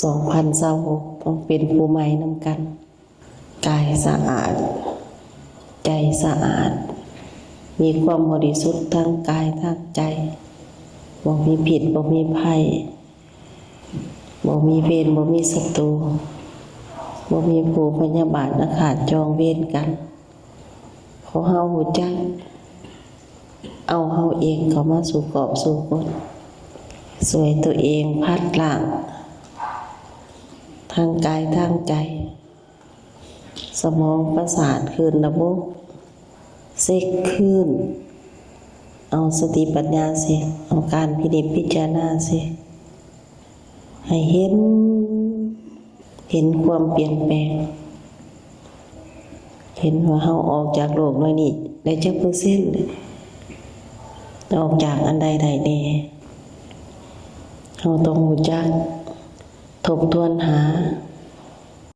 ສອງພັນຊາວຫົກ ຕ້ອງເປັນຜູ້ໃໝ່ນຳກັນ. ກາຍສະອາດ, ໃຈສະອາດ, ມີຄວາມບໍລິສຸດທັງກາຍທັງໃຈ, ບໍ່ມີພິດ, ບໍ່ມີໄພ, ບໍ່ມີເວນ, ບໍ່ມີສັດຕູ, ບໍ່ມີຜູ້ພະຍາບາດອາຄາດຈອງເວນກັນ. ເພາະເຮົາຮູ້ຈັກເອົາເຮົາເອງເຂົ້າມາສູ່ກອບສູ່ກົດ, ຊ່ວຍຕົວເອງພັດລ້າງທັງກາຍທັງໃຈ, ສະໝອງປະສາດຄືນລະບົບ, ເຊັກຄືນ, ເອົາສະຕິປັນຍາເຊັກ, ເອົາການພິນິດພິຈາລະນາເຊັກ ໃຫ້ເຫັນ, ເຫັນຄວາມປ່ຽນແປງ, ເຫັນວ່າເຮົາອອກຈາກໂລກໜ້ອຍນີ້ໄດ້ຈັກເປີເຊັນ, ອອກຈາກອັນໃດໄດ້ແດ່. ເຮົາຕ້ອງຮູ້ຈັກທົບທວນຫາ